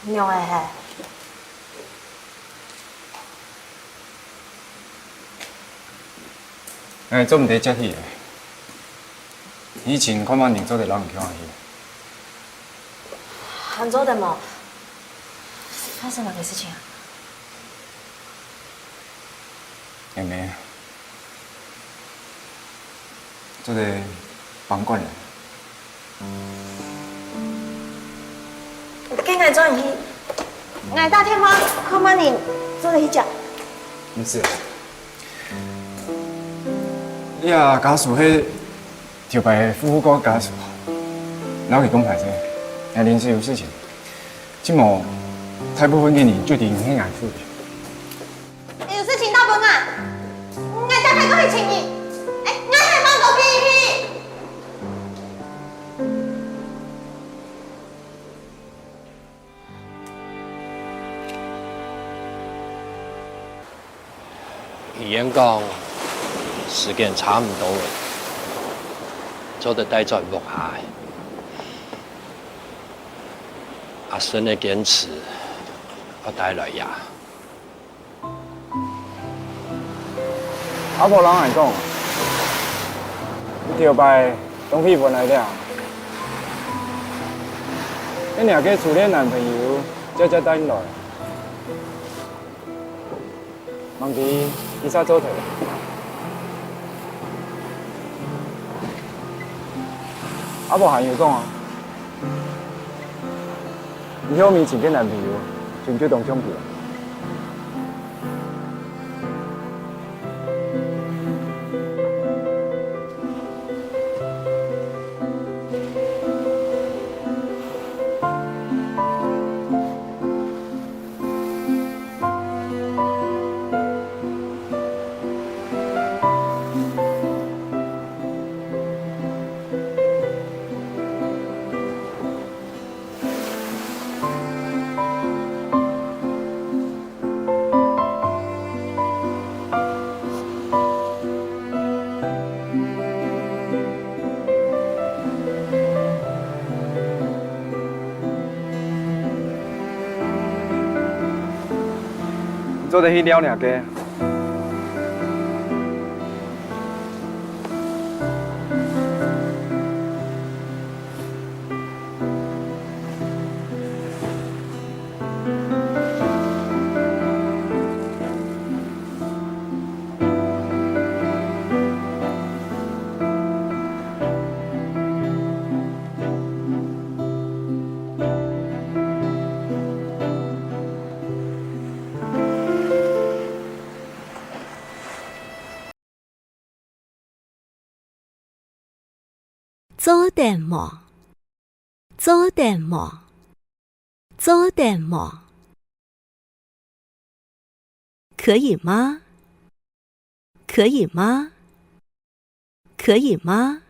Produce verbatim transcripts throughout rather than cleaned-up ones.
仰仔係？𠊎做毋得接佢咧。以前看麼人做得摎你共下去。還做得無？發生麼个事情啊？妹妹，做得放過你。 該𠊎轉去，𠊎打電話看麼人做得去接。毋使。你啊，家屬係頭擺負責个家屬，摎佢講歹勢，𠊎臨時有事情。這無，大部分个人決定係𠊎負責。 有事情打分𠊎，𠊎打電話過去尋你。哎，𠊎還吂講分你去。醫院講，時間差毋多了，做得帶轉屋下。阿順个堅持，愛帶來呀。 阿婆摎𠊎講，你頭擺當喜歡𠊎了。該若个初戀男朋友接接帶來，吂知佢煞做忒。阿婆還有講啊， 以後每尋个男朋友，準就當像佢啊。 做得去尞若个。 做得無？做得無？做得無？可以嗎？可以嗎？可以嗎？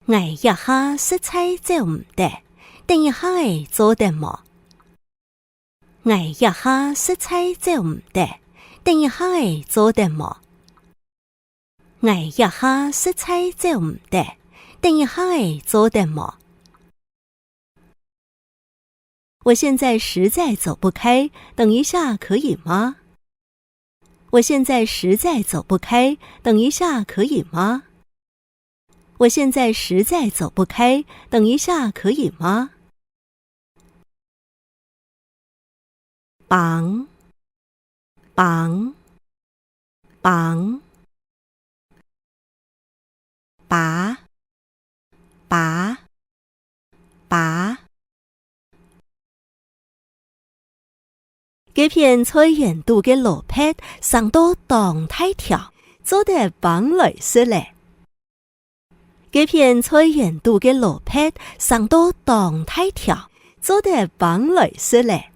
𠊎這下實在走毋得，等一下仔做得無？𠊎這下實在走毋得，等一下仔做得無？𠊎這下實在走毋得，等一下仔做得無？ 我現在實在走不開，等一下可以嗎？我現在實在走不開，等一下可以嗎？我現在實在走不開，等一下可以嗎？挷，挷，挷。 挷，挷，挷。該片菜園肚个蘿蔔生到當大條，做得挷來食咧。該片菜園肚个蘿蔔生到當大條，做得挷來食咧。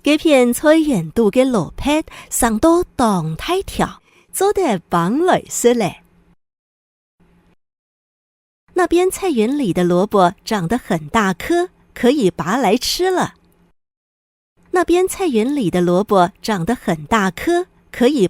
該片菜園肚个蘿蔔生到當大條，做得挷來食咧。那邊菜園裡的蘿蔔長得很大顆，可以拔來吃了。那邊菜園裡的蘿蔔長得很大顆，可以